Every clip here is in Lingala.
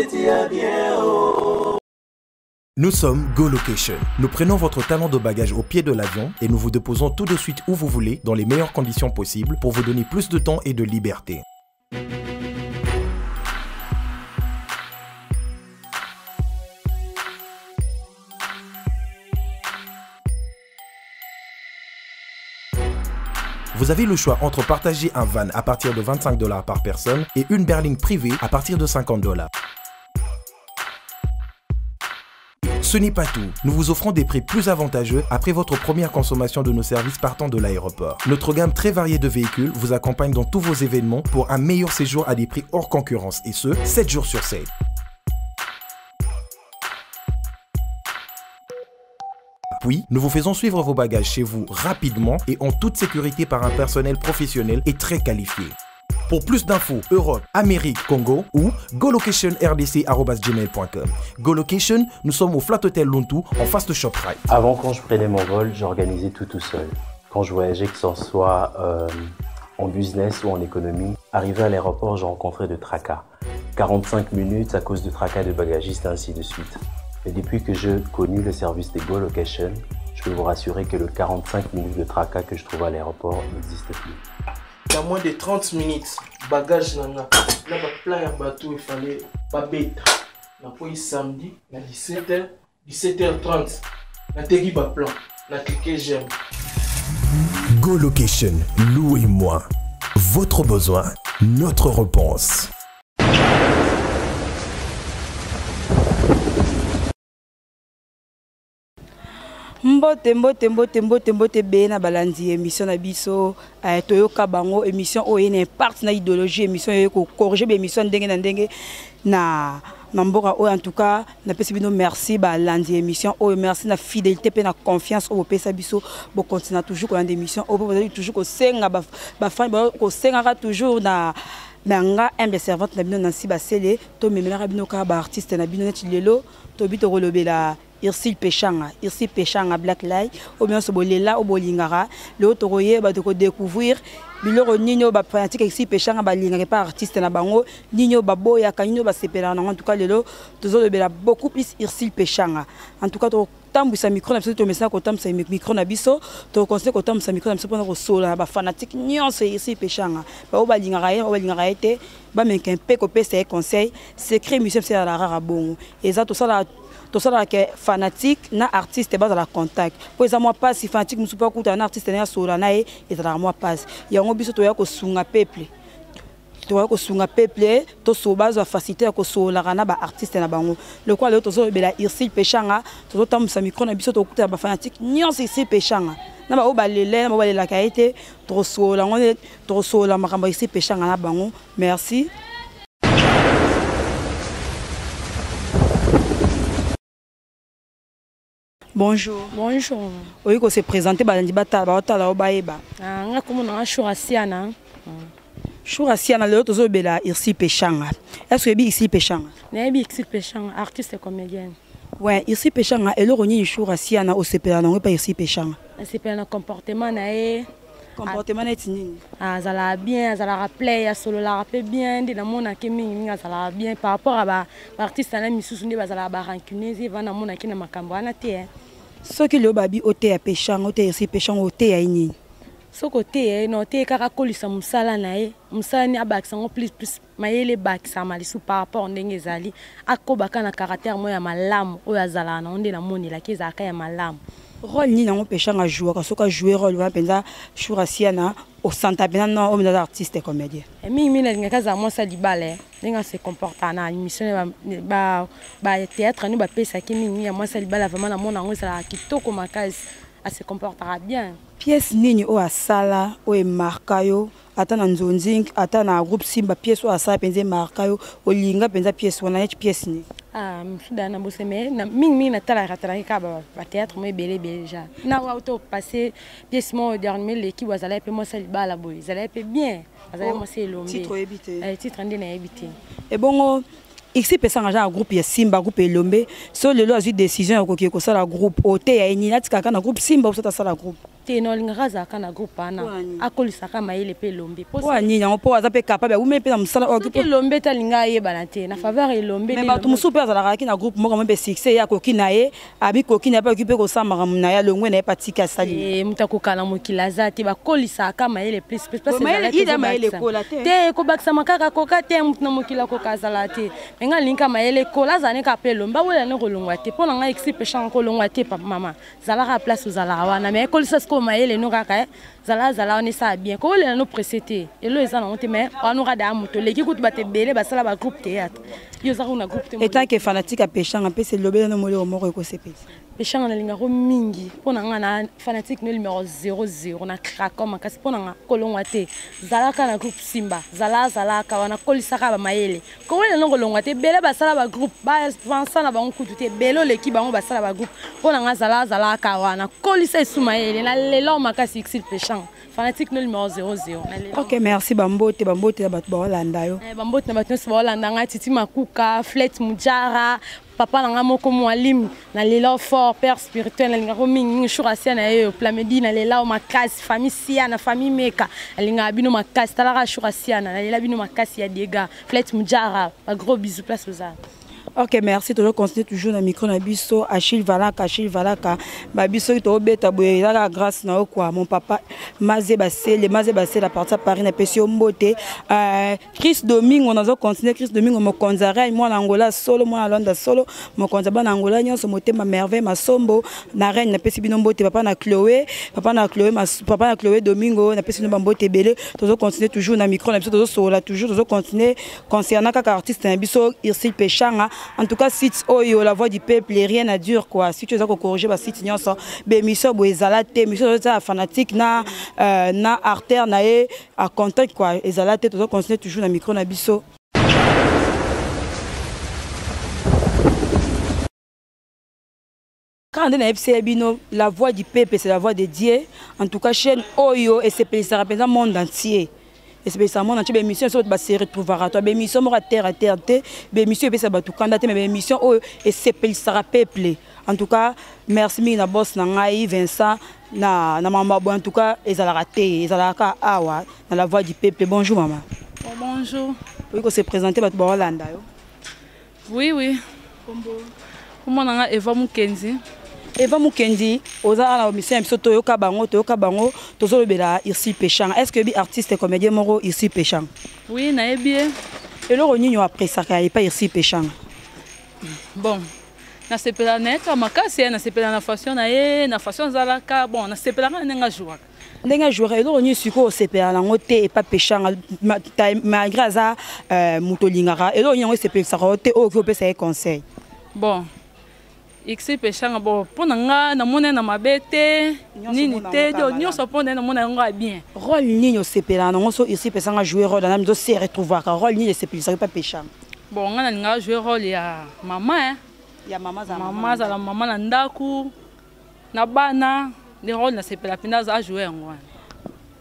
City ya bien oh. Nous sommes Go Location. Nous prenons votre talon de bagage au pied de l'avion et nous vous déposons tout de suite où vous voulez, dans les meilleures conditions possibles, pour vous donner plus de temps et de liberté. Vous avez le choix entre partager un van à partir de 25 dollars par personne et une berline privée à partir de 50 dollars. Ce n'est pas tout. Nous vous offrons des prix plus avantageux après votre première consommation de nos services partant de l'aéroport. Notre gamme très variée de véhicules vous accompagne dans tous vos événements pour un meilleur séjour à des prix hors concurrence et ce, 7 jours sur 7. Puis, nous vous faisons suivre vos bagages chez vous rapidement et en toute sécurité par un personnel professionnel et très qualifié. Pour plus d'infos, Europe, Amérique, Congo ou golocationrdc.gmail.com. Golocation, nous sommes au Flat Hotel Luntu, en face de ShopRite. Avant, quand je prenais mon vol, j'organisais tout tout seul. Quand je voyageais, que ce soit euh, en business ou en économie, arrivé à l'aéroport, je rencontrais de tracas. 45 minutes à cause de tracas de bagagistes, ainsi de suite. Et depuis que j'ai connu le service des Go Location, je peux vous rassurer que le 45 minutes de tracas que je trouve à l'aéroport n'existe plus. Na moins de 30 minutes bagage na nga na baplan ya bato efale babeta nakwei samedi na 17h 17h30 nateki baplan na clique j'aime. Go Location, louez-moi. Votre besoin, notre réponse. Mbote mbote mbote mbote mbote ebele na balandi ya émission na biso eh, toyoka bango émission oyo eye na impact na idéologie émission oyo kocorrige baémission ndenge na ndenge na na mboka oyo en tout cas napesi bino merci balandi ya émission oyo merci na fidélité mpe na confiance oyo bopesa biso bokontina toujours kolanda émission oyo mpo bozali toujours kosenga bafani kosengaka toujours na na nga humble servante na bino Nancy Basele tomemelaka bino kaka baartiste na bino neti lelo tobi tokolobela Ursule Peshanga, Ursule Peshanga Black Light, oyo nyonso bolela oyo bolingaka, lelo tokoyeba tokodécouvrir biloko nini oyo bafanatike Ursule Peshanga balingaka epa artiste na bango, nini oyo baboyaka, nini oyo basepelaka nango. En tout cas lelo tozolobela beaucoup plus Ursule Peshanga. En tout cas tokotambwisa micro na biso, tomesana kotambwisa micro na biso, tokocontinue kotambwisa micro na biso mpona kosolola na bafanatike nyonso ya Ursule Peshanga, baoyo balingaka ye, oyo balingaka ye te, bameka mpe kopesa ye conseil. Secret émission biso ezala rara bongo, eza tosala tosalaka ke fanatique na artiste bazala contact, mpo eza mwa mpasi fanatique mosusu mpo akutana na artiste na ye asolola na ye, ezalaka mwa mpasi. Yango biso toya kosunga peuple, toya kosunga peuple toso bazwa facilité ya kosololaka na baartiste na bango. Lokola lelo tozolobela Ursule Peshanga, tozotambwisa micro na biso, tokutana bafanatike nyonso Ursule Peshanga na baoyo balele na baoyo balelaka ye te, tokosolola yango, tokosolola makambo ya Ursule Peshanga na bango. Merci. Bonjour. Bonjour. Oyi ko se présenter balandi batala batala o bayeba. Ah nga komona nga Shura Siana. Shura Siana lelo tozobela Ursule Peshanga. Est-ce que oyebi Ursule Peshanga? Nayebi Ursule Peshanga, artiste comédienne. Ouais, Ursule Peshanga eloko nini Shura Siana osepela nango epa Ursule Peshanga? Nasepela na comportement na ye. Comportement neti nini? Azalaka bien, azalaka play, asololaka mpe bien, nde namonaki mingimingi azalaka bien par rapport à baartiste na misusu nde bazalaka barancunes, eva namonaki na makambo wana te. Soki lelo babi oteya Peshanga, oteya Ursule Peshanga, oteya ye nini? Soki oteya ye na oteya kaka akolisa mosala na ye, mosala ni abakisa yango plus plus mayele ebakisama lisusu par rapport ndenge ezali, akobaka na caractère moko ya malamu oyo azalaka nango, nde namonelaki ezalaka ya malamu. Rôle nini yango Peshanga ajouaka? Soki ajoue rôle wana mpenza Shura Siana osanta mpenza non oyo mpenza aza artiste comédien? Mingimingi nalingaki azala mwasi ya libala, ndenge ase comportaka na émission bathéâtre nde bapesaki mingi ya mwasi ya libala, vraiment namona yango ezalaka kitoko makasi, ase comportaka bien. Pièce nini oyo asala oyo emarka yo, ata na nzonzing ata na groupe Simba, pièce oyo asala mpenza emarka yo, olinga mpenza pièce wana neti pièce nini? Ah, mosusu na bose mais mingimingi natalaka talaki kaka bathéâtre mo ebele ebele déjà na wa to passé pièce moko dernier leki bo azalaki mpe mwasi ya libala boye, ezalaki mpe bien, azalaki mwasi elombe. Titre oyebi te? Titre nde nayebi te. Ebongo Ursule Peshanga aza na groupe ya Simba, groupe Elombe, so lelo azwi décision ya koki kosala groupe, oteya ye nini? Atikaka na groupe Simba oso tasala groupe? Te, na olingaka azalaka na groupe wana, akolisaka mayele mpe Elombe. Mpo ya nini yango? Mpo aza mpe capable, awumeli mpe na mosala oyo. Soki Elombe te alinga ayebana te na faveur Elombe. Mais bato mosusu mpe azalaka na groupe moko mpe succès ye akoki na ye, abikoki na ye mpe akoki mpe kosala makambo na ye, alongwe na ye mpe atika asali. Moto akokala mokili aza te, bakolisaka mayele plus. Mayele ekola te. Te, ekobakisama kaka, koka te, moto na mokili akoka azala te. Me ngai alingi ka mayele ekola, azala ne kaka mpe Elombe, awela ne kolongwa te. Mpo na ngai exi peshanga kolongwa te, mama, zalaka place ozalaka wana, mais ekolisa sikoyo mayele no kaka, zala zala wana, esala bien, kowelela no presse te, elo eza nango te. Mais wana okada ya moto oleki kutu bato ebele basala bagroupe théâtre, yo oza kuna groupe te. Etant que fanatique ya Peshanga, mpe selobela no moloko moko ekosepelisa. Peshanga nalingako mingi. Mpo na nga na fanatique no numéro 00 na cracon makasi. Mpo na nga kolongwa te, zalaka na groupe Simba, zala zalaka wana, kolisaka bamayele, kowelela no kolongwa te. Ebele basala bagroupe bavansa na bango kutu te, ebele oleki bango basala bagroupe. Mpo na nga zala zalaka wana, kolisa esu mayele na lelo makasi. Exil Peshanga, fanatique no numéro 00. Ok, merci. Bambote, bambote na bato baolanda yo. Bambote na bato nyonso baolanda ngai: Titi Makuka, Flet Mujara, papa na ngai moko Mwalimu na lela fort, père spirituel, nalingako mingi, shur asia na ye Plamedi, na lela makasi, famille Sia na famille Meka, nalingaka bino makasi. Talaka shur asia na nalela bino makasi ya dega. Flet Mujara, bagros bisous place oza. Ok, merci. Tozo continuer toujours na micro na biso Achille Valaka. Achille Valaka, babi soki tobeta boye eza kaka grâce na yo quoi. Mon papa Maze Basele, Maze Basele à partir ya Paris, napesi yo mbote. Chris Domingo, nazo continuer. Chris Domingo, mokonzi ya reine, mwana Angola solo, mwana Lwanda solo, mokonzi ya bana Angola nyonso, motema Merveille Masombo na reine, napesi bino mbote. Papa na Chloé, papa na Chloé, papa na Chloé Domingo, napesi bino bambote ebele. Tozo continuer toujours na micro na biso, tozosolola toujours, tozo continuer concernant kaka artiste na biso Ursule Peshanga. En tout cas, site oyo La Voix du Peuple, rien à dire quoi. Site oza kocorriger basite nyonso, bémission boye ezala te, émission eza ya fanatique na, na artère na ye a contact quoi, ezala te. Tozo continuer toujours na micro na biso. Kaka nde nayebisa ye bino, La Voix du Peuple, c'est la voix de Dieu. En tout cas, chaîne oyo esepelisaka mpenza monde entier, esepelisaka monde entier. Baémission so bato base retrouvaka to baémission moko ya terre à terre te, baémission epesa bato kanda te, mais baémission oyo esepelisaka peuple. En tout cas, merci mingi na boss na ngai Vincent na mama boye. En tout cas, ezalaka te, ezalaka awa na La Voix du Peuple. Bonjour mama. Bon, bonjour. Oyi kose présenter, bato baolanda yo. Oui. Kombo na nga Eva Mukendi. Eva Mukendi, oza na émission ya biso Toyoka Bango. Toyoka Bango, tozolobela Ursule Peshanga. Est ce que oyebi artiste comédien moko Ursule Peshanga? Oui, nayebi ye. Eloko nini oapresaka epai Ursule Peshanga? Bon, nasepela na ye kaka makasi ye, nasepela na façon na ye, na façon azalaka. Bon, nasepelaka na ndenge ajouaka. Ndenge ajouaka. Eloko nini sikoyo osepela nango te epa Peshanga, malgré aza moto olingaka? Eloko nini yango esepelisaka yo te oyo okoki opesa ye conseil? Bon, X Peshanga, bon, mpo na nga namoni ye na mabe te, nini te, nyonso mpo na ye namoni yango ya bien. Rôle nini osepelaka nango so Ursule Peshanga jouer rôle ana mizo se retrouvaka? Rôle nini esepelisaka epa Peshanga? Bon, nga nalingaka jouer rôle ya mama, hein. Ya mama. Azala mama, azala mama na ndako na bana, nde rôle nasepela mpenza aza ajouer yango wana.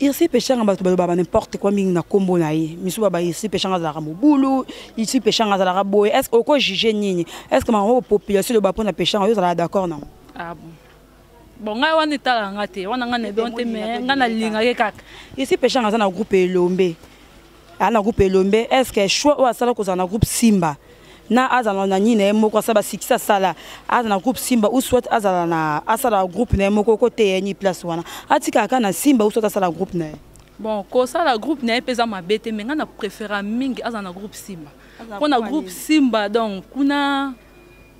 Ursule Peshanga, bato balobaka n'importe quoi mingi na nkombo na ye. Misu baba Ursule Peshanga azalaka mobulu, Ursule Peshanga azalaka boye. Est ce que okojuge nini? Est ce que makambo population eloba mpona Peshanga, oyo ozalaka d'accord nango? Ah bon, bon, ngai wana etalaka nga te, wana ngai nayebi te, mais ngai nalingaki kaka. Ursule Peshanga aza na groupe Elombe, aza na groupe Elombe. Est ce que choix oyo asala kozala na groupe Simba na azala na nini na ye moko, asala basikisi, asala aza na groupe Simba ou soit azala na asala groupe na ye moko, koteya ni place wana atikaka kaka na Simba ou soit asala groupe na ye? Bon, kosala groupe na ye mpe eza mabe te, mais ngai na préféra mingi aza na groupe Simba, mpo na groupe Simba donc kuna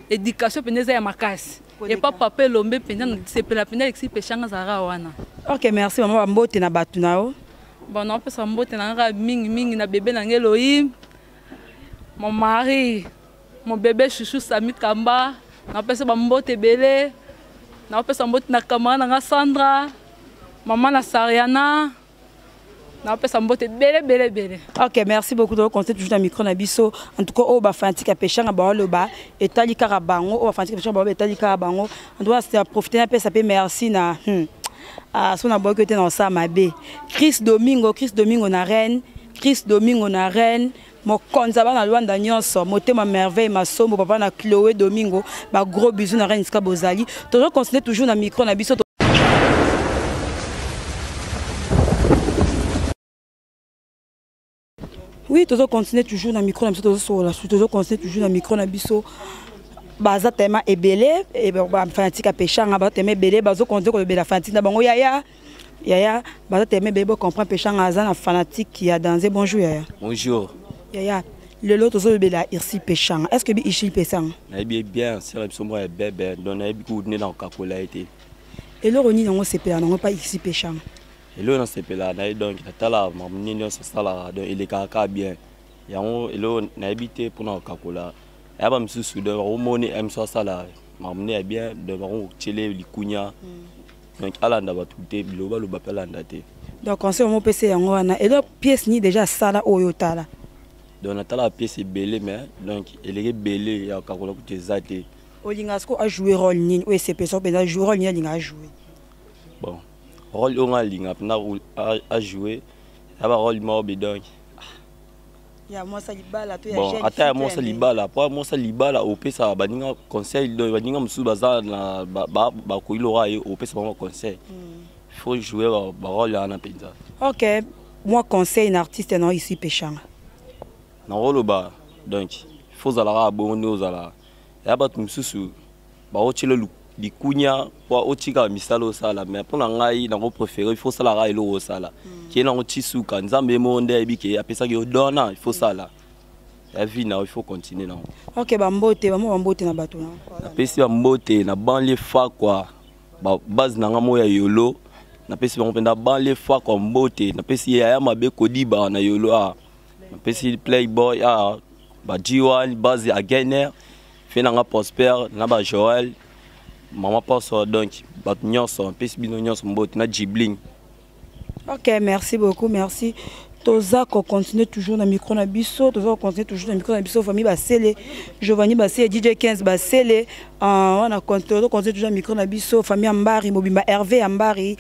éducation mpenza eza ya makasi. Epa papa Elombe mpenza nasepela mpenza Alexis Peshanga azalaka wana. Ok, merci mama. Bambote na bato na yo. Bon, naopesa mbote na nga mingi mingi na bebe na ngai Elohim, mon mari, mon bébé chouchou Sami Kamba, napesa bambote ebele. Naopesa mbote na camarade na nga Sandra, mama na Sariana, napesa mbote ebele ebele ebele. Ok, merci beaucoup. Tokocontinue toujours na micro na biso. En tout cas, oyo bafanatike ya Peshanga baoloba etali kaka bango, oyo bafanatike ya Peshanga baoloba etali kaka bango. En tout cas, c'est profiter napesa mpe merci na ah, so naboyaki te na osala mabe. Chris Domingo, Chris Domingo na reine, Chris Domingo na reine, mokonzi ya bana Lwanda nyonso, motema Merveille Masombo, papa na Chloé Domingo, bagros bisous na reine esika bozali. Tozocontinue toujours na micro na biso. Oui, tozo continuer toujours na micro na biso, tozosolola su, tozo continuer toujours na micro na biso. Baza tellement ebele bafanatique ya Peshanga, baza tellement ebele, bazocontinue kolobela fanatique na bango. Yaya, yaya, baza tellement ebele, bocomprendre, Peshanga aza na fanatique ya danse. Bonjour yaya. Bonjour. Yaya, lelo tozolobela Irsi Peshanga. Est ce que bi Irsi Peshanga? Nayebi bien, sala biso moko ya bebe, donc nayebi kutu nde na kokakola ye te. Eloko nini yango osepela nango mpa Irsi Peshanga? Eloko nasepelaka na ye, donc natala makambo nini nyonso asalaka, donc elekaka kaka bien. Yango eloko nayebi te mpona kokakola ya bamisusu, donc bakomoni ya miso asala makambo nde ya bien, donc bakotiele likunya. Donc alanda bato te, biloko baloba mpe alanda te. Donc conseil omo opesa yango wana, eloko pièce nini déjà asala oyo otala? Donc natalaka pièce ebele, mais donc eleki ebele ya kokakola kutu eza te. Olingaka sikoyo ajoue rôle nini oyo esepesa mpenza? Joue rôle nini alinga ajoue? Bon, rôle oyo nga alinga mpenza ajoue ya barole moko be, donc ya mwasi libala to ya bon, jeune ata ya fille to mwasi ya libala, po mwasi libala opesa baninga conseil, donc baninga mosusu baza na bakoki loka ye, opesa bango conseil. Faut jouer barole wana mpenza. Ok, moi conseil na artiste na ici Peshanga? Nakoloba, donc faut ozalaka bongo nde ozala ya bato mosusu baotiela likunya po otika misala osala, mais mpo na ngai nango préféré, il faut osalaka eloko osala ke nango ti suka. Nzambe ye moko nde ayebi ke apesaki yo dona, il faut sala ya vie na yo, il faut continuer nango. Ok, bambote bamo, bambote na bato na Napesi bambote na banlie Fakwa, base na nga moko ya Yolo, napesi bango mpenza banlie Fakwa mbote. Napesi yaya mabe Kodiba na Yolo, a napesi Playboy, a ba G1 base ya Gener fe na nga Prosper na ba Joel, mama Poso, donc bato nyonso napesi bino nyonso mbote na Jibling. Ok, merci beaucoup, merci. Toza kocontinue toujours na micro na biso, toza kocontinue toujours na micro na biso. Famille Basele, Giovanni Basele, DJ 15 Basele, wana tozo continue toujours na micro na biso. Famille ya Mbari mobimba, Hervé ya Mbari,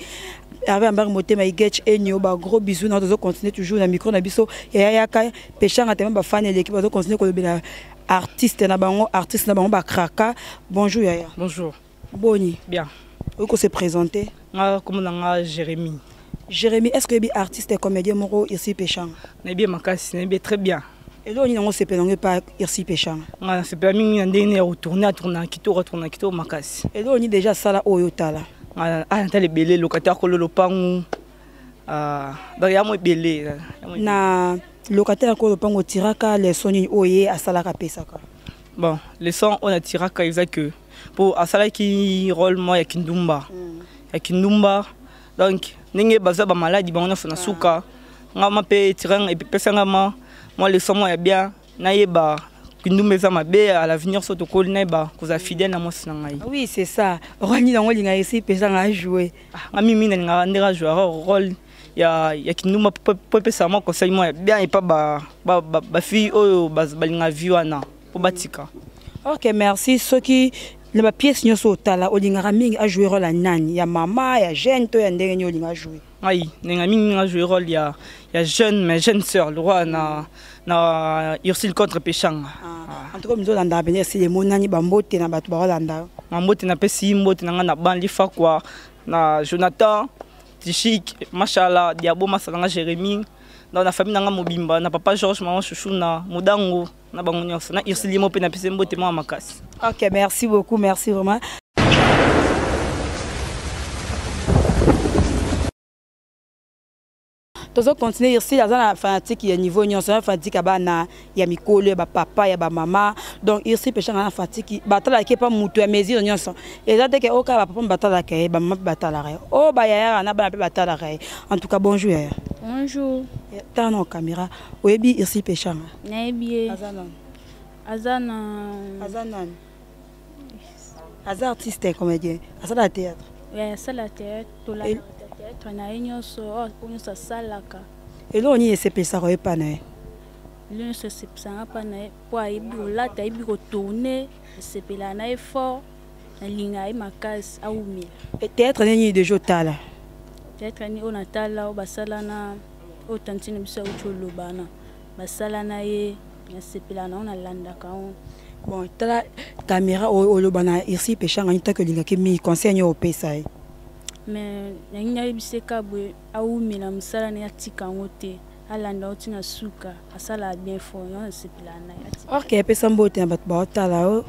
Hervé ya Mbari, motema Igech Enio, ba gros bisous na. Tozo continue toujours na micro na biso. Yaya, yaka, Peshanga tema bafani eleki, bazo continue kolobela artiste na bango, artiste na bango bakraka. Bonjour yaya. Bonjour. Boni? Bien. Okoki se présenter? Nga kombo na nga Jérémy. Jérémy, est ce que oyebi artiste et comédien moko Irsi Peshanga? Nayebi ye makasi, nayebi ye très bien. Eloko nini yango osepela yango epa Irsi Peshanga? Nga nasepela mingi na ndenge ya kotourne, atourna kitoko, atourna kitoko makasi. Eloko nini déjà asala oyo otala? Nga natala ebele, locataire kolo lopangu, donc ya mo ebele. Na locataire kolo lopangu, otiraka leçon nini oyo ye asalaka, apesaka? Bon, leçon oyo natiraka eza que mpo asalaki rôle moko ya kindumba, ya kindumba, donc ndenge baza bamaladi bango nyonso na suka. Nga ma mpe epesanga ma mwa leçon moko ya bien, nayeba kindumba eza mabe. À l'avenir so tokoli, nayeba kozala fidèle na mwasi na ngai. Oui, c'est ça. Rôle nini yango olingaka esi epesanga ajoue? Nga mingi nalingaka ndenge ajouaka rôle ya kindumba po epesaka mwa conseil moko ya bien epa bafille oyo balingaka vie wana mpo batika. Ok, merci. Soki na bapièce nyonso otala, olingaka mingi ajoue rôle ya nani? Ya mama, ya jeune to ya ndenge nini olinga ajoue? Ngai ndenge mingi mingi ajoue rôle ya jeune, mais jeune sœur, le roi na Ursule contre Peshanga. Ah. En tout cas, mizolanda pene esili emonani. Bambote na bato baolanda. Bambote, napesi mbote na ngai na Banli Fakwa, na Jonathan Tishik Mashala Diabo, masala nga Jérémy, na famille na nga mobimba, na papa Georges, mama Chouchou, na Modango, na bango nyonso, na Ursule mo mpe napesi mbote mwa makasi. Ok, merci beaucoup, merci vraiment. Tozo continuer. Ici aza na fanatique ya niveau nyonso, na fanatique ya bana, ya mikolo, ya bapapa, ya bamama. Donc Irsi Peshanga na fanatique batalaka epa moto ya mesure nyonso. Eza te ke oyo kaka bapapa batalaka ye, bamama mpe batalaka ye, oyo bayayaka na bana mpe batalaka ye. En tout cas, bonjour yaya. Bonjour. Tala na caméra. Oyebi Irsi Peshanga? Nayebi ye. Aza nani? Aza na Aza nani? Aza artiste comédien, asala théâtre. Ouais, asala théâtre, tolandaka théâtre na ye nyonso, oyo nyonso asalaka. Eloko nini esepesaka yo epa na ye? Eloko nyonso esepesaka mpa na ye, mpo ayebi kolata, ayebi kotourne, esepelaka na ye fort, nalinga ye makasi, awumela. Théâtre nini déjà otala? Théâtre nini oyo natala? Oyo basala na oyo tantine biso auti olobana, basala na ye, nasepelaka nango, nalandaka yango. Bon, tala caméra, oloba na Irsi Peshanga nini taki olingaki mingi, conseil nini opesa ye? Mais nangi nayebisa ka boye, awumela mosala na ye, atika yango te. Alanda yo ti na suka. Asalaka bien fort. Yango nasepelaka na ye. Ok, pesa mbote na bato baotala yo.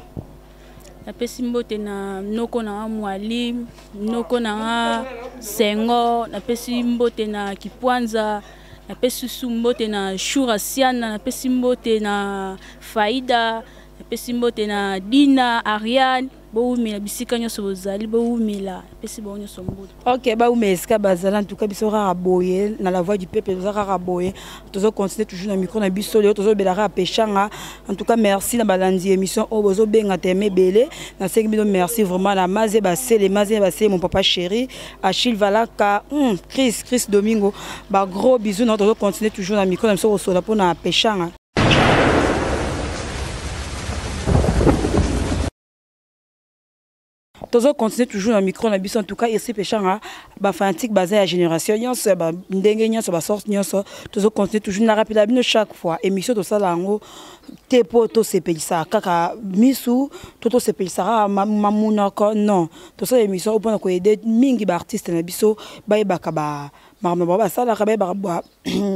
Napesi mbote na noko na nga Mwalim, noko na nga Senghor, napesi mbote na Kipwanza, napesi susu mbote na Shura Siana, napesi mbote na Faida, napesi mbote na Dina, Ariane, bowumela bisika nyonso bozali, bowumela, napesi bango nyonso mbote. Ok, bawumela esika bazali, en tout cas biso kaka boye na la voix du peuple, toza kaka boye, tozo continuer toujours na micro na biso lelo tozobela kaka Peshanga. En tout cas merci na balandi émission oyo bozobenga teme ebele, nasengi bino merci vraiment na Maze Basele, Maze Basele mon papa chéri, Achille Valaka, Chris, Chris Domingo, ba gros bisous na tozo continuer toujours na micro na biso kosola mpona Peshanga. Tozo continuer toujours na micro na biso. En tout cas ici Peshanga, ba fanatique baza ya génération nyonso, ba ndenge nyonso, ba sorte nyonso, tozo continuer toujours na rappeler bino chaque fois émission tosala yango te po tosepelisa kaka misu to tosepelisa kaka mamunoko, non, tosala émission mpona koaider mingi ba artiste na biso bayebaka ba makambo na bango basalaka, bayebaka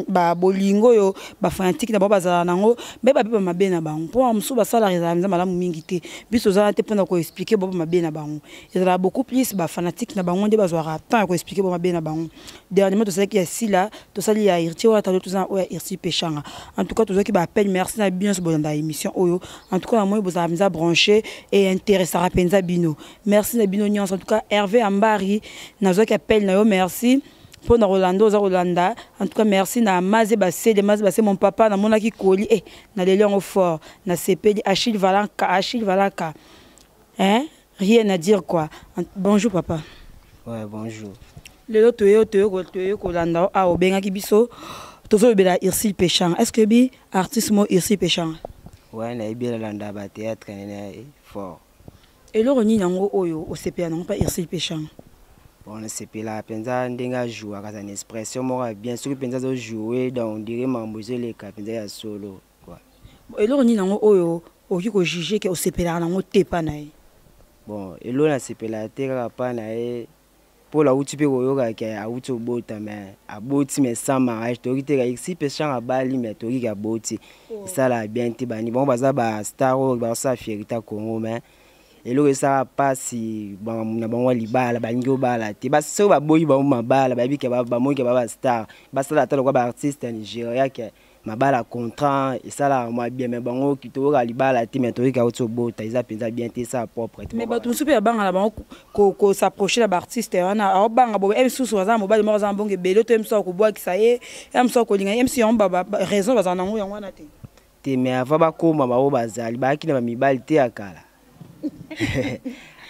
ba bolingo oyo ba fanatique na bango bazala nango, bayeba mpe ba mabe na bango, mpo mosusu basalaka ezala mpenza malamu mingi te. Biso tozala te mpona koexpliquer bango mabe na bango, ezalaka beaucoup plus ba fanatique na bango nde bazwaka temps ya koexpliquer bango mabe na bango. Dernièrement tosalaki ya Sila, tosali ya Héritier oyo atalo, toza na oyo ya Ursule Peshanga. En tout cas tozwaki ba appel, merci na bino nyonso bolanda émission oyo. En tout cas namoni bozala mpenza branché et intéressaka mpenza bino, merci na bino nyonso. En tout cas Hervé Ambari, nazwaki appel na yo, merci mpona kolanda, oza kolanda. En tout cas merci na Maze Basele, Maze Basele mon papa, namonaki koli naleli yango fort, nasepeli. Achille Valanka, Achille Valanka, hein, rien à dire quoi. Bonjour papa. Ouais, bonjour. Lelo toyo, toyo, toyo kolanda a obengaki biso tozolobela Ursule Peshanga. Est-ce que bi artiste mo Ursule Peshanga? Ouais, nayebi elanda ba théâtre nene fort. Eloko nini yango oyo osepela nango pa Ursule Peshanga? Bon, nasepela mpenza ndenge ajouaka, aza na expression moko ya bien. Soki mpenza azojoue, donc on dirait makambo ezoleka mpenza ya solo, quoi. Bon, eloko nini yango oyo okoki kojuge ke osepelaka nango te pa na ye? Bon, eloko nasepelaka te kaka pa na ye, mpo awuti mpe koyoka ke awuti obota, mais aboti mais sans mariage. Toyoki te ka Ursule Peshanga abali, mais toyoki ke aboti. Esalaka bien te, bani bango baza ba star oyo bazosala fierté ya Congo, mais eloko esalaka mpasi na bango ya libala, balingi obala te. Soki baboyi bango mabala, bayebi ke bamoni ke ba ba star, basala ata lokola ba artiste ya Nigeria ke mabala contrat esalaka mwa bien, mais bango toyoka libala te, mais toyoki auti obota, eza mpenza bien te, esala propre te. Mais bato mosusu mpe babanga na bango kosapproche na baartiste wana, aobanga boye mosusu aza na mobali moko aza na mbongo ebele, to ye mosusu akobwakisa ye, ye mosusu akolinga ye mosusu, yango raison bazala nango yango wana te. Te, mais avant bakóma bango bazali bayaki na bamibali te ya kala.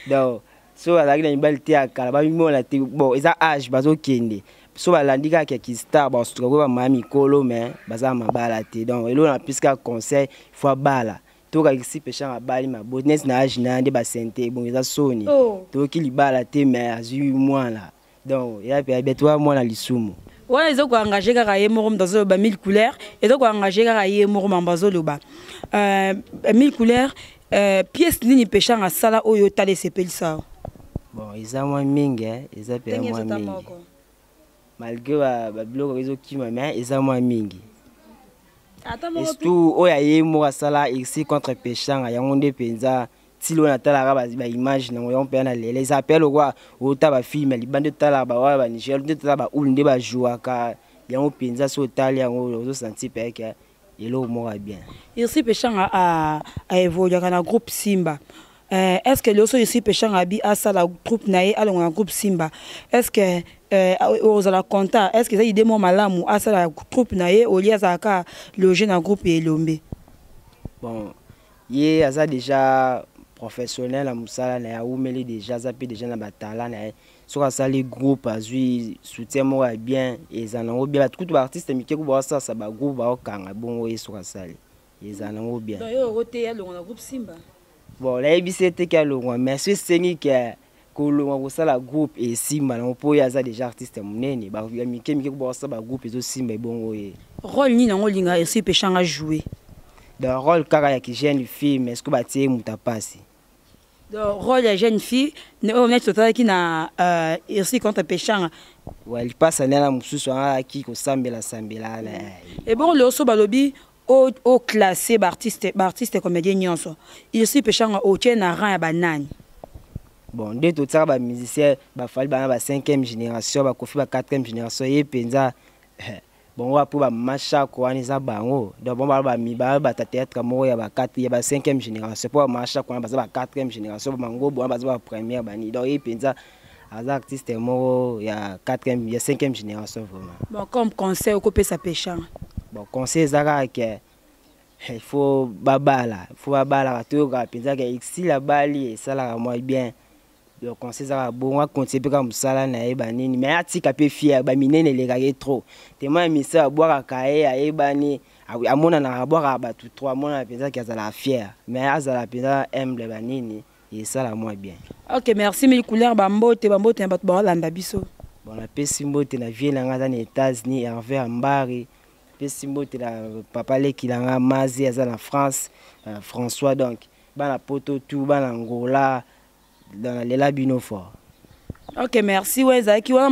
Donc so bazalaki na mibali te ya kala, bamimona te. Bon, eza age bazokende, so balandi kaka ya kistar, basutuka koyeba maya mikolo, mais baza na mabala te. Donc eloko na pesi kaka conseil, faut abala. Toyoka Ursule Peshanga abali maboti neti na age na ye nde basente bon, eza soni. Toyoki libala te, mais azwi mwana, donc eza mpe beto ya mwana lisumu. Wana eza koengage kaka ye moko moto azoloba mille couleurs, eza koengage kaka ye moko mambo azoloba. Mille couleurs, pièce nini Peshanga asala oyo otala esepelisa yo? Bon, eza mwa mingi, eza mpe Ndenge mwa ezota mingi. moko. Malgré babiloko ezokima, mais eza mwa mingi. Ata moko Et surtout oyo aye moko asala Ursule contre Peshanga, yango nde mpenza tilo oyo natalaka ba image nango, yango mpenza na lela. Eza pe lokola ota ba film ya libanda, otalaka ba oyo ba Nigeria, nde otala ba ulu nde bajouaka yango mpenza. So otali yango, ozosentir mpe ke eloko moko ya bien. Ursule Peshanga a évoluaka na groupe Simba. Est-ce que lelo so Ursule Peshanga abi asala troupe na ye, alonga na groupe Simba, est-ce que ozala content? Est-ce que eza idée moko malamu asala troupe na ye olie azalaka loger na groupe ya Elombe? Bon, ye aza déjà professionnel na mosala na ye, awumeli déjà, aza mpe déjà na batala na ye. Soki asali groupe, azwi soutien moko ya bien, eza nango bien. Bato kutu baartiste mike ku baosalasa bagroupe baokanga bongo, ye soki asali eza nango bien. Donc yo okoteya alonga na groupe Simba? Bon, nayebisi ye te ke alongwa, mais so esengi ke kolongwa kosala groupe esimba nango, mpo oyo aza déjà artiste monene, ya mike mike baosala bagroupe ezosimba ebongo ye. Rôle nini yango olinga Ursule Peshanga jouer? Donc rôle kaka ya jeune fille, mais soki batie ye moto apasi. Donc rôle ya jeune fille oyo neti totalaki na Ursule contre Peshanga. Wa lipasa nde na mosusu ayaki kosambela sambela na. Ebongo lelo so balobi o classe ba artiste, ba artiste comédien nyonso, Ursule Peshanga otie na rang ya banani? Bon, nde totiaka ba musicien bafali bana ba 5e génération, bakofi ba 4e génération, ye mpenza bongo apo ba mashako wana eza bango. Donc bango baa bata théâtre moko ya ba 4 ya ba 5e génération, mpo ba mashako wana baza ba 4e génération, bangobo wana baza ba première bani. Donc ye mpenza aza artiste moko ya 4e ya 5e génération vraiment. Bon, comme conseil okopesa Peshanga? Bon, conseil eza kaka ke il faut babala, il faut babalaka, toyokaka mpenza ke exil abali esalaka mwa bien. Donc conseil ezaka bongo, akontinue mpe kaka mosala na ye banini, mais atika mpe fier baminene elekaki trop tema ya misa abwakaka ye, ayebani, amonanaka abwakaka bato trop, amonana mpenza ke azalaka fier, mais azala mpenza humble banini, esala mwa bien. Ok, merci mille couleur. Bambote, bambote na bato baolanda biso. Bon, napesi mbote na vie na ngai aza na États-Unis, Hervé Ambari. Napesi mbote na papa leki na ngai Mazi aza na France, François. Donc bana poto tu, bana Angola, donc nalela bino fort. Ok, merci. Wana ezalaki wana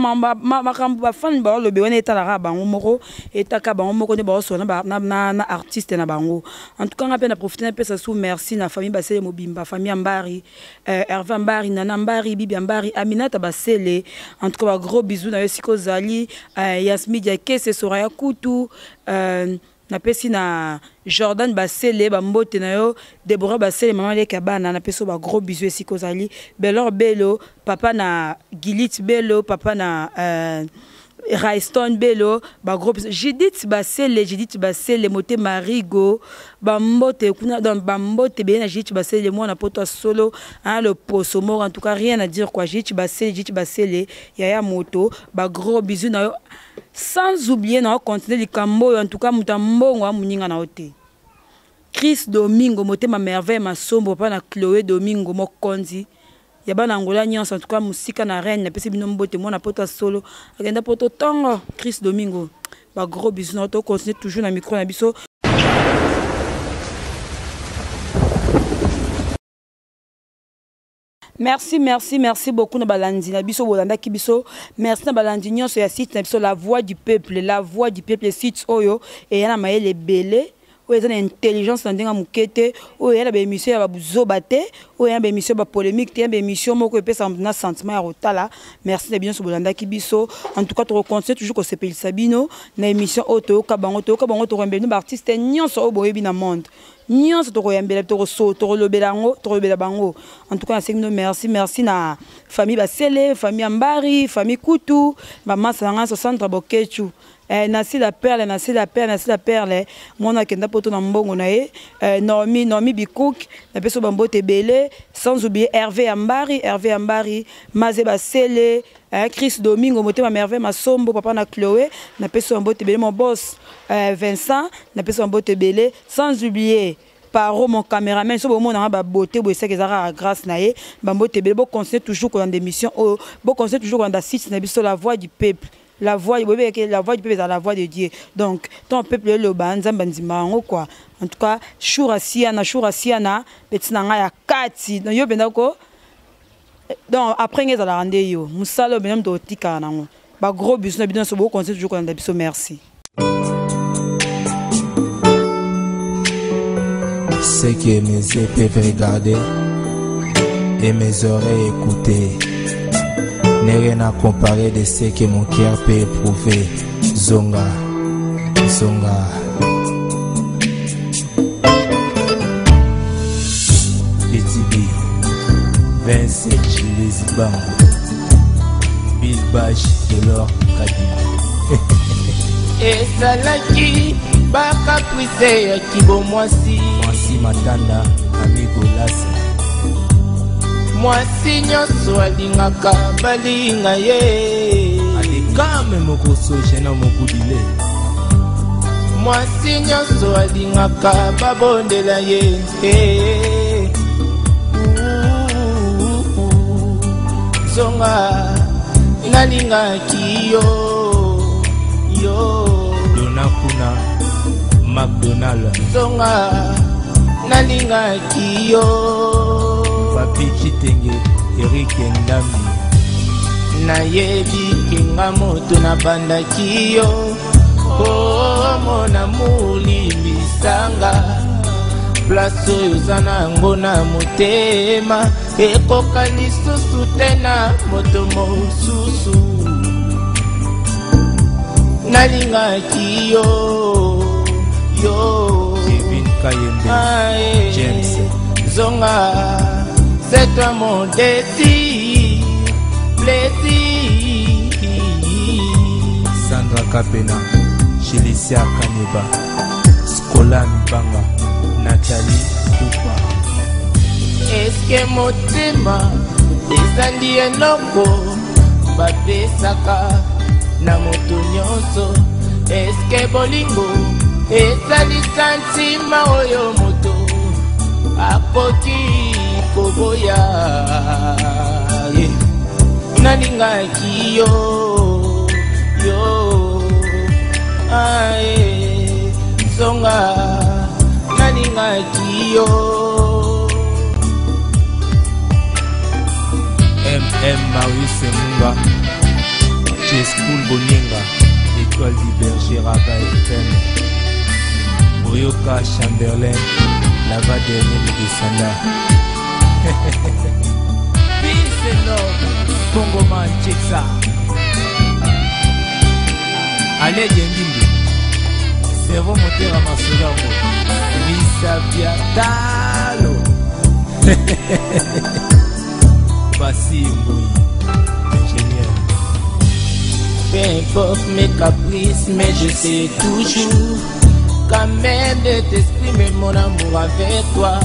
makambo bafani baolobi wana, etalaka bango moko, etaka bango moko nde baosola na artiste na bango. En tout cas nga mpe na profite napesa su merci na famille Basele mobimba, famille ya Mbari, Hervé Mbari, Nana Mbari, Bibi Mbari, Aminata Basele. En tout cas ba gros bisous na yo esika ozali, Yasmi Diakese, Soraya Kutu, napesi na Jordan Basele bambote na yo, Deborah Basele, mama leki ya bana, napesi yo ba gros bisous esika ozali, Belor Belo, papa na Gilit Belo, papa na Raiston Belo, ba gros bisous, Judith Basele, Judith Basele motema Rigo, bambote kuna. Donc bambote beye na Judith Basele, mwana poto ya solo, hein, le poso moko. En tout cas rien à dire quoi. Judith Basele, Judith Basele, yaya moto, ba gros bisous na yo. Sans oublier na continuer likambo oyo, en tout cas moto ya mbongo amoninga na yo te, Chris Domingo motema merveille masombo, papa na Chloé Domingo, mokonzi ya bana Angola nyonso. En tout cas mosika na reine, napesi bino mbote, mwana poto ya solo akenda poto ntongo, Chris Domingo, ba gros bisous na yo. Tocontinue toujours na micro na biso. Merci, merci, merci beaucoup na balandi na biso bolandaki biso. Merci na balandi nyonso ya site na biso La Voix du Peuple, La Voix du Peuple, site oyo eya na mayele ebele, oyo eza na intelligence na ndenge ya moke te, oyo eya na baémission ya babuzoba te, oyo eya na baémission ya bapolémique te, ya baémission moko epesaka moto na sentiment ya kotala. Merci na bino nyonso bolandaki biso. En tout cas tokocontinue toujours kosepelisa bino na émission oyo toyoka bango, toyoka bango, tokoyambela bino baartiste nyonso oyo boyebi na monde nyonso, tokoyambela, tokolobela yango, tokolobela bango. En tout cas nasengi bino merci. Merci na famille Basele, famille ya Mbari, famille Kutu, bamasa na ngai nyonso, Sandra Bokechu, Nasi la Perle, Nasi la Perle, Nasi la Perle, mwana akenda poto na mbongo na ye, Naomi, Naomi Bikouk, napesi bambote ebele. Sans oublier Hervé ya Mbari, Hervé ya Mbari, Maze Basele, Chris Domingo motema merveille masombo, papa na Chloé, napesi bambote ebele, mon boss Vincent, napesi bambote ebele. Sans oublier Paro, mon caméraman, so bomona ba beauté boye seke ezaka grâce na ye. Bambote ebele. Bocontinue toujours kolanda émission oyo, bocontinue toujours kolanda site na biso La Voix du Peuple. La voix, boyebi la voix du peuple ezala la voix de Dieu. Donc tant peuple eloba, Nzambe andima yango quoi. En tout cas Shura Siana, Shura Siana, petit na ngai ya kati, donc yo mpenza ko, donc après ngai ezalaka nde yo mosala oyo mpenza moto otikala nango. Ba gros bisous na bino nyonso, bokontinue toujours kolanda biso. Merci. Ce que mes yeux peuvent regarder et mes oreilles écouter n'est rien à comparer de ce que mon cœur peut éprouver. Zonga, Zonga. Petit B, 27 Jules Bango, Bill Bash de l'or Kadima. Ezalaki bakaprice ya kibomwasi. Francis Matanda, Amigo Lasa. Mwasi nyonso alingaka balinga ye. Adekame mokoso jena mokudile. Mwasi nyonso alingaka babondela ye. Zonga, nalingaki yo yo. Dona kuna McDonald. Zonga, nalingaki yo. Papi Chitenge, Eric Ndambi. Nayebi kenga moto nabandaki yo. Oh, mon amour limbisanga. Place oyo oza na yango na motema ekoka lisusu te na moto mosusu. Nalingaki yo, yo. Kevin Kayembe, Aye. James. Zonga, c'est toi mon désir, plaisir. Sandra Kapena, Jelicia Kaneba, Scola Mibanga, Nathalie Kupa. Eske motema ezali eloko bapesaka na moto nyonso? Eske bolingo ezali santima oyo moto akoki koboya? Ye. Nalingaki yo, yo. Aye, zonga, nalingaki yo. MM Marius Munga, Jescool Boninga, Étoile du Berger Raga FM, Boyoka Chamberlain, Lava dernier de Descenda. Peace and love, Congo man, check ça. Ale Djengimbi, cerveau moteur à Masolango, Misapia Talo. Bassi Mboui, ingénieur. Peu importe mes caprices, mais je sais toujours quand même de t'exprimer mon amour avec toi.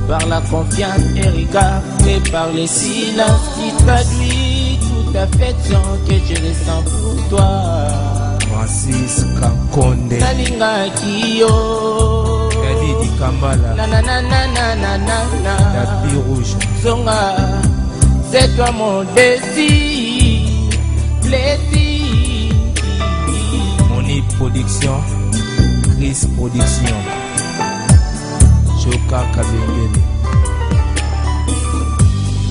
Par la confiance et regard, et par le silence qui traduit toute affection que je ressens pour toi. Francis Kankonde, Nalingaki yo. Dadi Kambala, Na na na na na na na na. Tapis rouge, Zonga, c'est toi mon désir, plaisir. Moni Production, Chris Production, Joka Kabengele,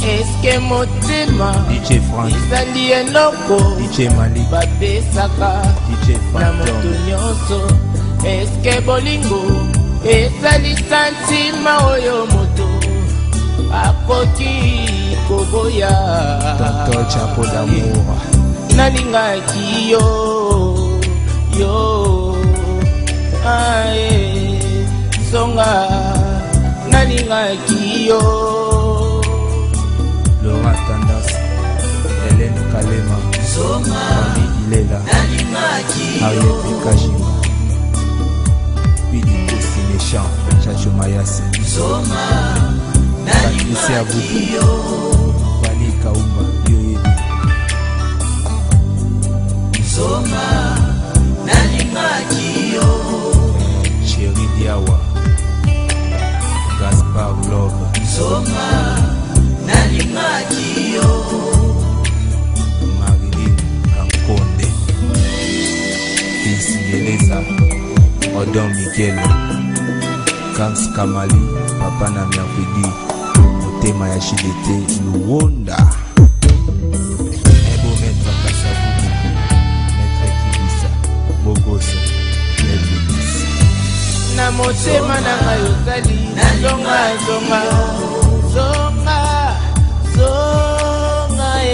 Eske motema DJ Frank, ezali eloko DJ Malik, bapesaka DJ na moto Phantom, nyonso? Eske bolingo ezali santima oyo moto akoki koboya? Tonton Chapo d'amour, Nalingaki yo, yo. Aye, zonga, nalingaki yo. Laura Tendance, Hélène Kalema, Fanny Ilela, Ariel Kajima, Pidi Kosi Méchant, Chacho Mayase, Patricia Boubou, Fanny Kaumba, Yoyebi, Chéri Diawa, Gaspard Love, Marilyn Kankonde, Fils Yeleza, Odon Miguel, Kams Kamali, Papa na Mercredi, Motema ya JDT, Luwonda. Ebo Maître Kasavubu, Maître Kibisa, Bogos, Maître Bis. Na motema na ngai ozali. Zonga, zonga, zonga, zonga, eh.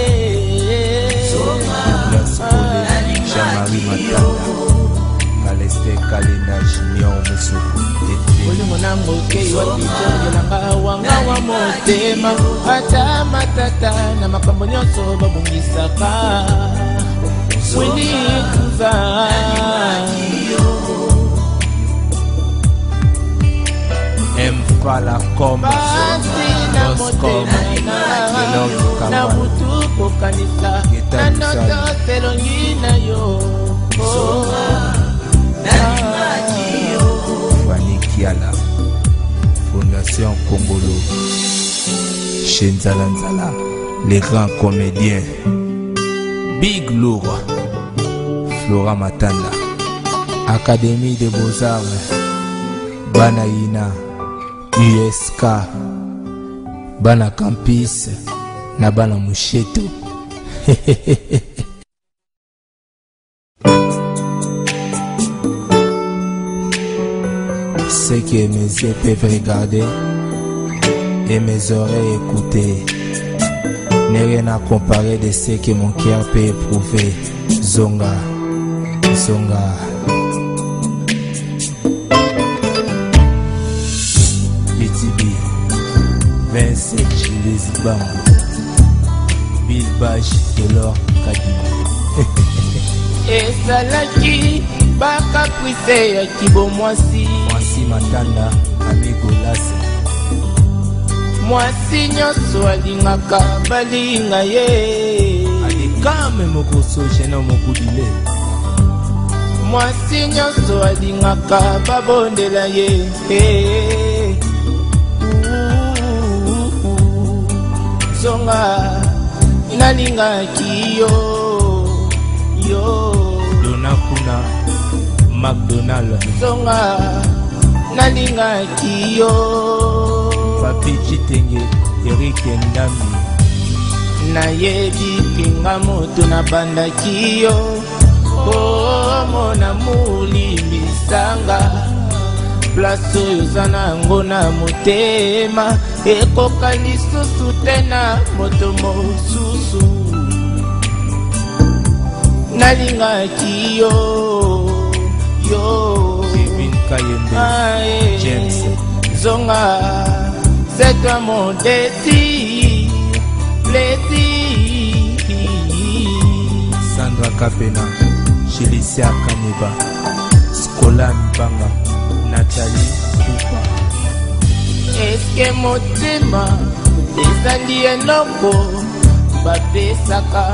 Douglas Kole, Jean-Marie Matanda, Calester Kalenda, Junior Moussoko, Tete, Bolingo na mokei wapi zongelanga wanga wa motema, ata matata na makambo nyonso babongisaka. Wili Kuza. M. Falacom, Pasi na Boscom, motema Trelor na Kambala, butu kokanisa Geta na Lusali. ndoto elongi na yo. Oh. Fanny Kiala, Fondation Congolo, chez Nzala Nzala, les grands comédiens, Big Lourd, Flora Matanda, Académie des Beaux-Arts, Bana Ina, USK, Bana Campus, na Bana Musheto. Ce que mes yeux peuvent regarder et mes oreilles écouter n'est rien à comparer de ce que mon cœur peut éprouver. Zonga, Zonga. BTB, 27 Julius Bambo, Bill Bash, Taylor Kadima. Ezalaki bakaprice ya kibomwasi. Mwasi Matanda, Amigolase. Mwasi nyonso alingaka balinga ye. Adekame mokoso jeune mokudile. Mwasi nyonso alingaka babondela ye. Zonga nalingaki yo yo. Dona kuna McDonald. Zonga nalingaki yo. Papi Chitenge, Eric Ndambi. Nayebi kinga moto nabandaki yo. Omona molimbisanga place oyo oza na yango na motema ekoka lisusu te na moto mosusu. Nalingaki yo yo. Kevin Kayembe, Aye. James. Zonga, c'est toi mon désir, plaisir. Sandra Kapena, Felicia Kaneba, Scola Mbanga, Nathalie Kupa. Eske motema ezali eloko bapesaka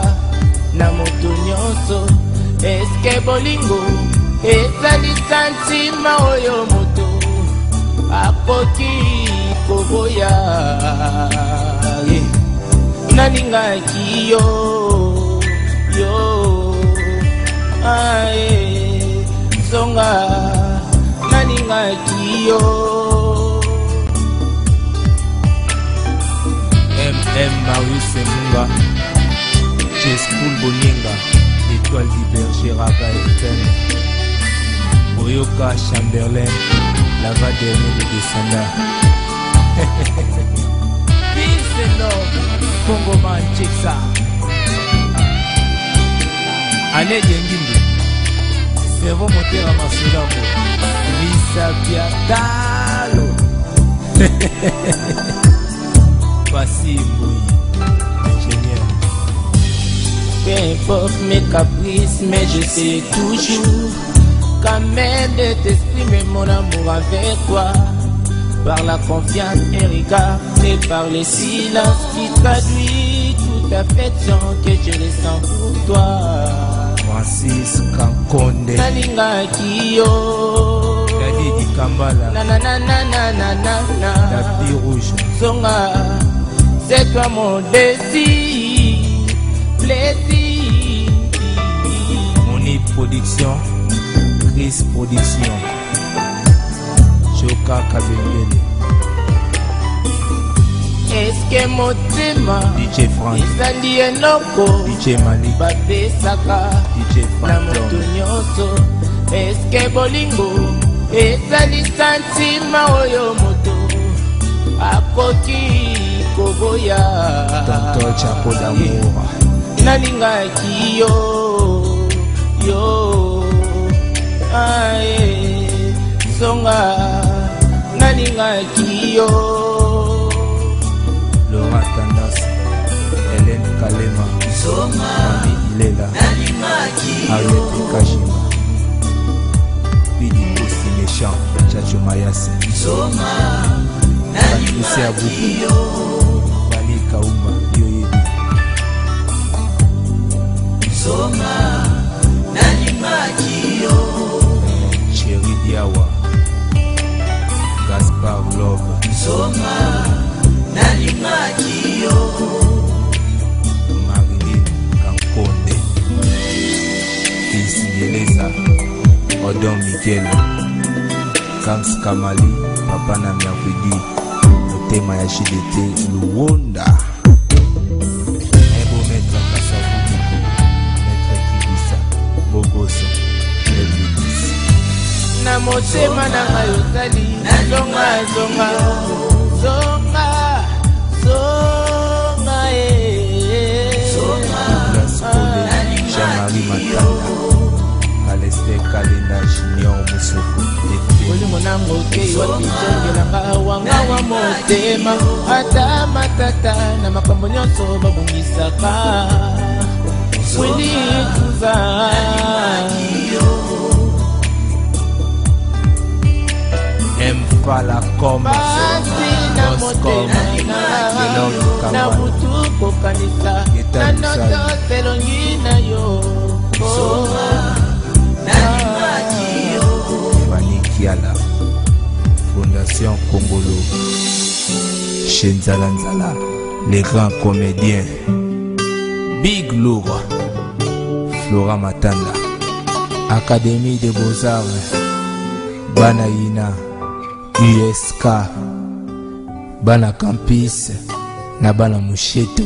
na moto nyonso? Eske bolingo ezali santima oyo moto akoki koboya? Nalingaki yo yo. Ae, zonga nalingaki yo. MM Marius Munga, Jespoul Boninga, Étoile du Berger Raga FM, Boyoka Chamberlain, Lava dernier de descendant. Peace and love, Congo man, check ça. Allez, Djengimbi, cerveau moteur à Masolambo, Misapia Talo. Passi Mbouyi, ingénieur. Peu importe mes caprices, mais je sais toujours quand même de t'exprimer mon amour avec toi. Par la confiance et regard, et par le silence qui traduit toute affection que je ressens pour toi. Francis Kankonde, Nalingaki yo. Dadi Dikambala, Na na na na na na na na. Tapis rouge. Zonga, c'est toi mon désir, plaisir. Moni Production, Chris Production, Joka Kabengele, Eske motema DJ Frank, ezali eloko DJ Malik, bapesaka DJ na moto Phantom, nyonso? Eske bolingo ezali santima oyo moto akoki koboya? Tonton Chapeau d'amour, Nalingaki yo yo. Ae, zonga nalingaki yo. Laura Tendance, Hélène Kalema, Mami Ilela, Harriet Kashima, Pidi Posti Méchant, Chacho Mayase, Patricia Abou, Bali Kauma, Yoyebi, Chéri Diawa, Gaspard Love, Marilyn Kankonde, Fils Yeleza, Odon Miguel, Kams Kamali, Papa na Mercredi, Motema ya JDT, Luwonda, Ebo Maître Kasavu. na ngai ozali. Zonga, zonga, zonga, zonga, eh. Douglas Kole, Jean-Marie Matanda, Alester Kalenda, Junior Musoko, Molimo nango okei wapi? Zongelanga wanga wa motema, ata matata na makambo nyonso babongisaka. Wili tuza. Mfala comme Pasi na Boscom, motema Lelor na Kambala, butu kokanisa Eta na ndoto Lusali. elongi na yo. Fanny Kiala, Fondation Congolo, chez Nzala Nzala, les grands comédiens, Big Lourd, Flora Matanda, Académie des Beaux-Arts, Bana Ina, USK, Bana Campus, na Bana Musheto.